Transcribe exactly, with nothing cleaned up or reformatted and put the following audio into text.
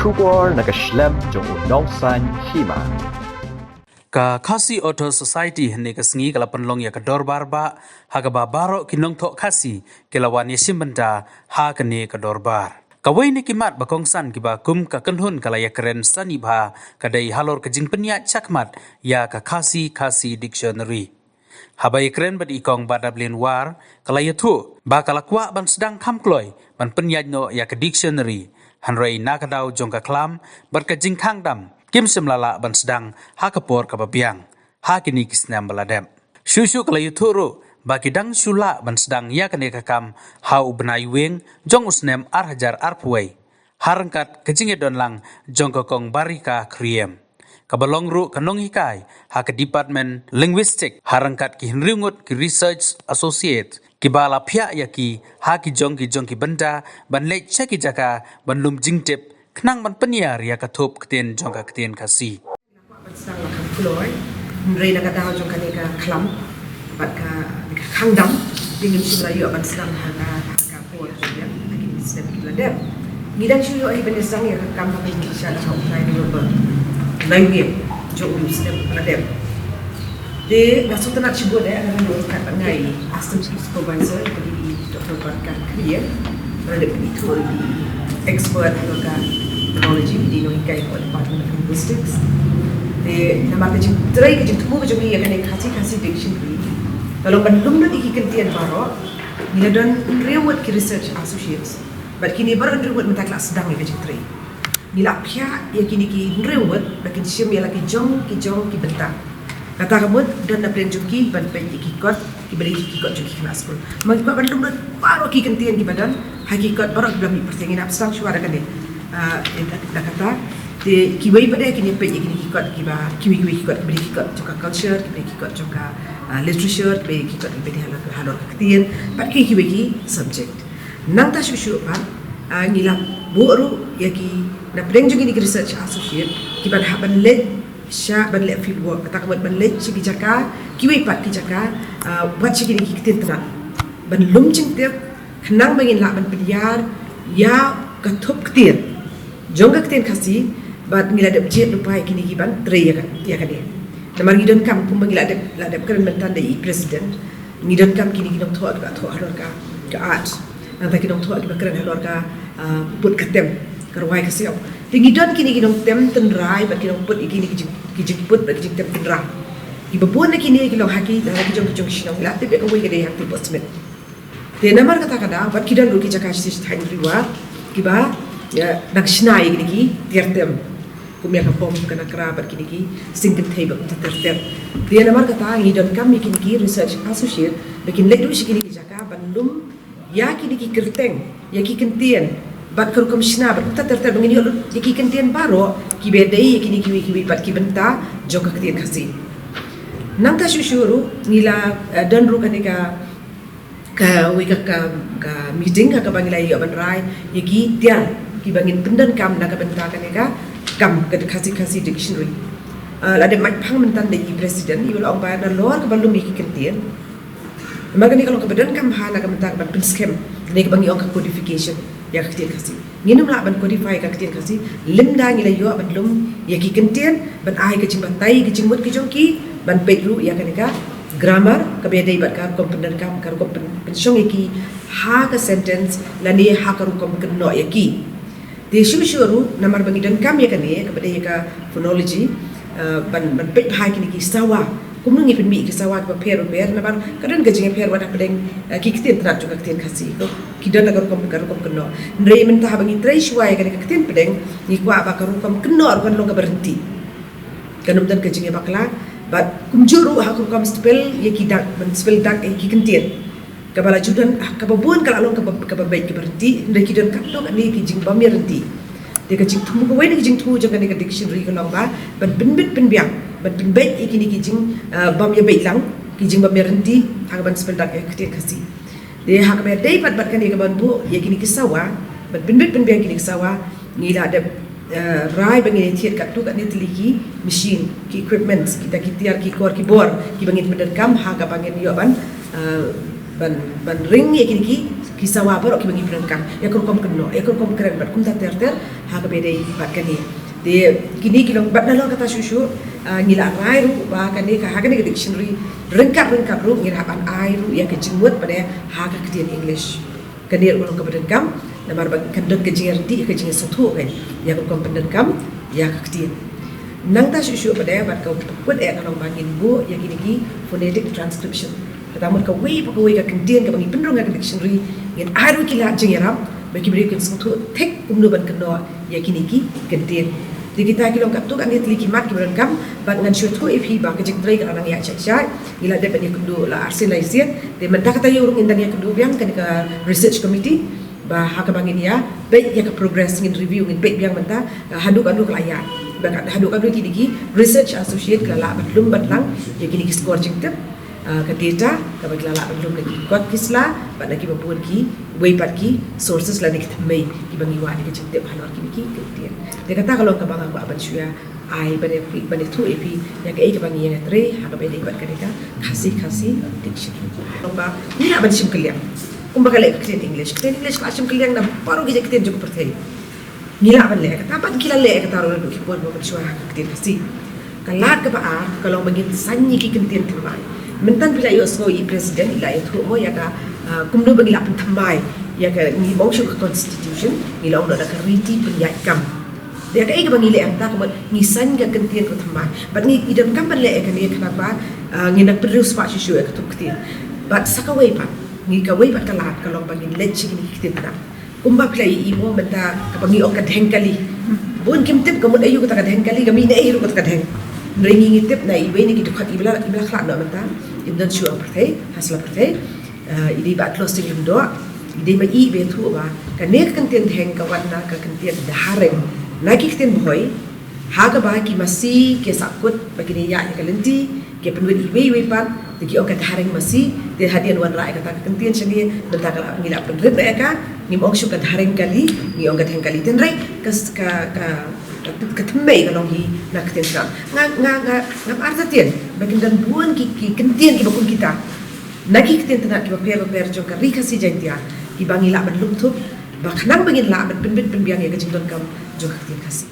Khubor na ka shlem jong u nongsaiñ hima. Ka Khasi Authors Society hynne ka sngi ka la pynlong ïa ka dorbar ba ha kaba baroh ki nongthoh Khasi ki la wan ïashim bynta ha kane ka dorbar. Kawei na ki mat ba kongsan kiba kum ka kynhun ka la ïakren sani bha ka dei halor ka jingpynïaid shakhmat ïa ka Khasi Khasi Dictionary. Haba ïakren bad i Kong Badablin War ka la ïathuh ba ka la kwah ban sdang kham kloi ban pynïaid noh ïa ka dictionary, hynrei na ka daw jong ka khlam bad ka jingkhang dam kim shym la lah ban sdang ha ka por kaba biang ha kine ki snem ba la dep. Shuh shuh ka la ïathuh ruh ba ki dang shu lah ban sdang ïa kane ka kam ha u bnai Iweng jong u snem ar hajar arphew wei, ha ryngkat ka jingïadon lang jong ka Kong Barika Khriem, kaba long ruh ka nonghikai ha ka Department Linguistic, ha ryngkat ki hynriew ngut ki Research Associate kiba la phiah ïa ki ha ki jong ki jong ki bynta ban leit sha ki jaka ban lum jingtip khnang ban pynïar ïa ka thup ktien jong ka ktien Khasi. Ban sdang la ka kloi, hynrei na ka daw jong kane ka khlam bad ka, ka khang dam, dei ngim shym la ïoh ban sdang ha ka, ha ka por jong ïa, ha ki snem ki la dep. Ngi dang shu ïoh hi ban sdang ïa ka kam ha ka sha ka ha u Blai November. Lai wei jong u snem la dep. Te nga sngewtynnat shibun eh, nga dang ïoh kat ban ngai assistant supervisor, ka dei i Doctor Barika Khriem. Nga dei i thul i expert halor ka phonology, i nonghikai ka Department of Linguistics. Te namar ka jingtrei ka jingthmu ka jong ngi ïa kane Khasi Khasi Dictionary, ka long ban lum lut ïa ki kyntien baroh. Ngi la don hynriew ngut ki research associates. Bad kine baroh hynriew ngut mynta ki la sdang ïa ka jingtrei. Ngi la phiah ïa kine ki hynriew ngut ba kin shim ïa la ki jong ki jong ki bynta. Kata ka mut don na pdeng jong ki ban peit ïa ki kot kiba dei ki kot jong ki khynnah skul. Ma ngi kwah ban lum lut baroh ki kyntien kiba don ha ki kot baroh kiba la mih pyrthei. Ngi nang sdang shuwa da kane, ah, da, da kata. Te kiwei pat de kin ïa peit ïa kine ki kot kiba, kiwei kiwei ki kot kiba dei ki kot jong ka culture, kiba dei ki kot jong ka, ah, literature, kiba dei ki kot kiba dei halor, halor ka ktien bad kiwei kiwei ki subject. Nangta shuh shuh pat, ah, ngi la buh ruh ïa ki na pdeng jong kine ki research associate ki ban hap ban leit sha ban leh field work, kata ka mut ban leit sha ki jaka, kiwei pat ki jaka, ah, wat sha kine ki ktien tnat ban lum jingtip khnang ba ngin lah ban pynïar ïa ka thup ktien jong ka ktien Khasi. Bad ngi la dep jied lypa ïa kine ki ban trei ïa ka, ïa kane. Namar ngi donkam, kumba ngi la dep, la dep kren mynta da i president, ngi donkam kine ki nongthoh, ka thoh halor ka, ka art. Nangta ki nongthoh kiba kren halor ka, ah, put ka tem, ka rwai ka siaw. Te ngi don kine ki nongtem tynrai bad ki nongput ïa kine ki jing, ki jingput bad ki jingtem tynrai kiba bun na kine ki long ha ki, ha ki jong ki jong shnong. La tip ïa kawei ka dei ha Kti Pok Smit. Te namar kata ka daw bad ki don ruh ki jaka shi thaiñ riwa kiba, ïa, dang shna ïa kine ki tiar tem. Kum ïa ka bom, ka nakra bad kine ki sing kynthei bad kumta ter ter. Te namar kata ngi donkam ïa kine ki research associate ba kin leit ruh sha kine ki jaka ban lum ïa kine ki kyrteng, ïa ki kyntien bad ka rukom shna bad kumta ter ter ba ngin ïoh lut ïa ki kyntien baroh kiba dei ïa kine kiwei kiwei pat ki bynta jong ka ktien Khasi. Nangta shuh shuh ruh ngi la, eh, don ruh kane ka kawei ka, ka, ka meeting ha kaba ngi la ïoh ban rai ïa ki tiar kiba ngin pyndonkam na ka bynta kane ka kam ka Khasi Khasi Dictionary. Ah, la dep mait phang mynta da i president, i la ong ba nalor kaba lum ïa ki kyntien. Namar kane ka long kaba donkam ha na ka bynta ka ban pynskhem kane kaba ngi ong ka codification ïa ka ktien Khasi. Ngin ym lah ban codify ka ktien Khasi lymda ngi la ïoh ban lum ïa ki kyntien, ban ai ka jingbatai ka jingmut ka jong ki, ban peit ruh ïa kane ka grammar kaba ïadei bad ka rukom pyndonkam, ka rukom pyn, pynshong ïa ki ha ka sentence lane ha ka rukom kynnoh ïa ki. Te shuh shuh ruh namar ba ngi donkam ïa kane kaba dei ïa ka phonology, eh, ban, ban peit bha ïa kine ki sawa. Kumno ngi pynmih ki sawa kiba pher ba pher, namar ka don ka jingïapher wat hapdeng, eh, ki ktien tnat jong ka ktien Khasi. Ki don la ka rukom, ka rukom kynnoh. Hynrei mynta haba ngi trei shuwa ïa kane ka ktien pdeng, ngi kwah ba ka rukom kynnoh ruh kan long kaba ryntih. Kan ym don ka jingïabakla bad kumjuh ruh ha ka rukom spell ïa ki dak, ban spell dak ïa ki kyntien. Kaba la ju don, ah, kaba bun ka la long kaba, kaba beit kaba ryntih, hynrei ki don katto katne ki jingbym ïaryntih. Te ka jingthmu, kawei na ki jingthmu jong kane ka dictionary ka long ba ban pynbit pynbiang, ban pynbeit ïa kine ki jing, ah, bym ïabeit lang, ki jingbym ïaryntih ha kaban spell dak ïa ka ktien Khasi. Te ha kaba ïadei bad, bad kane kaban buh ïa kine ki sawa, ban pynbit pynbiang kine ki sawa, ngi la dep, eh, rai ba ngin thied katto katne tylli ki machine, ki equipments, kita ki tiar ki kor ki bor kiba ngin pyndonkam ha kaba ngin ïoh ban, eh, ban, ban ring ïa kine ki Ki sawa baroh kiba ngi pyndonkam, ïa ka rukom kynnoh, ïa ka rukom kren bad kumta ter ter, ha kaba ïadei bad kane. Te kine ki long bad na long kata shuh shuh, ah, ngi la rai ruh ba kane ka, ha kane ka dictionary ryngkat ryngkat ruh ngin hap ban ai ruh ïa ka jingmut pat ha ka ktien English. Kane ruh ka long kaba donkam, namar ba kan don ka jingïarap, ka jingsngewthuh kan ïa ka rukom pyndonkam ïa ka ktien. Nangta shuh shuh pat bad ka kut eh ka long ba ngin buh ïa kine ki phonetic transcription. Kata mut kawei pa kawei ka kyntien kaba ngi pynrung ha ka dictionary, ngin ai ruh ki lad jingïarap ba ki briew kin sngewthuh thik kumno ban kynnoh ïa kine ki kyntien. Te kita ki long katto katne tylli ki mat kiba donkam, bad ngan shu ïathuh ïa phi ba ka jingtrei ka la nang ïaid shai shai, ngi la dep ban ïakynduh la arsien la sien. Te mynta kata ïa ruh ngin dang ïakynduh biang kane ka research committee, ba ha kaba ngin ïa peit ïa ka progress, ngin review, ngin peit biang mynta, ah, haduh katno ka la ïaid. Ba ka, haduh katno kine ki research associate ki la lah ban lum ban lang ïa kine ki score jingtip, ah, ka data kaba ki la lah ban lum na ki kot ki sla bad na kiba bun kiwei pat ki sources lane ki thymmei kiba ngi wad ïa ka jingtip halor kine ki kyntien. Te kata ka long kaba nga kwah ban shu ïa ai ban ïa phi, ban ïathuh ïa phi ïa kaei kaba ngi ïa trei ha kaba ïadei bad kane ka Khasi, Khasi dictionary. Kumba ngi lah ban shim kylliang, kumba ka leh ka ktien English, ka ktien English ka lah shim kylliang na baroh ki jait ktien jong ka pyrthei. Ngi lah ban leh kata bad ki la leh kata ruh naduh ki por ba mynshuwa ha ka ktien Khasi. Ka lad kaba ar ka long ba ngin saiñ ïa ki kyntien thymmai. Mynta phi la ïohsngew i president i la ïathuh mo ïa ka, ah, kumno ba ngi lah pynthymmai ïa ka, ngim ong shuh ka constitution, ngi la ong noh da ka riti pynïaid kam. Te ïa kaei kaba ngi leh hangta ka mut ngi saiñ ka kyntien ka thymmai. Bad ngi, i donkam ban leh ïa kane khnang ba, ah, ngin nang pynriewspah shuh shuh ïa ka tup ktien. Bad sa kawei pat, ngi kawei pat ka lad ka long ba ngin leit sha kine ki ktien tnat. Kumba phi la ïohi mo mynta kaba ngi ong ka dheng kali. Bun kim tip ka mut aïu kata ka dheng kali, ka mih na ei ruh kata ka dheng. Hynrei ngi ngi tip na iwei na ki dkhot iba la, iba la khlad noh mynta, im don shuh ha pyrthei, ha sla pyrthei. Ah, i dei Bah Tlosing Lyngdoh, i dei ma i ba ïathuh ba kane ka kyntien dheng ka wan na ka kyntien dhareng na ki ktien Bhoi, ha kaba ki masi ki sahkut ba kin ïaid ïa ka lynti, ki pynwit iwei iwei pat, te ki ong ka dhareng masi. Te hadien wanrah ïa kata ka kyntien shane, mynta ka la, ngi la pynrit ïa ka, ngim ong shuh ka dhareng kali, ngi ong ka dheng kali. Te hynrei ka, ka, ka, ka thymmei ka long hi na ka ktien tnat. Nga, nga, nga, ngam artatien ba kin don bun ki, ki kyntien kiba kum kita na ki ktien tnat kiba pher bapher jong ka Ri Khasi Jaiñtia kiba ngi lah ban lum thup, ba khnang ba ngin lah ban pynbit pynbiang ïa ka jingdonkam jong ka ktien Khasi.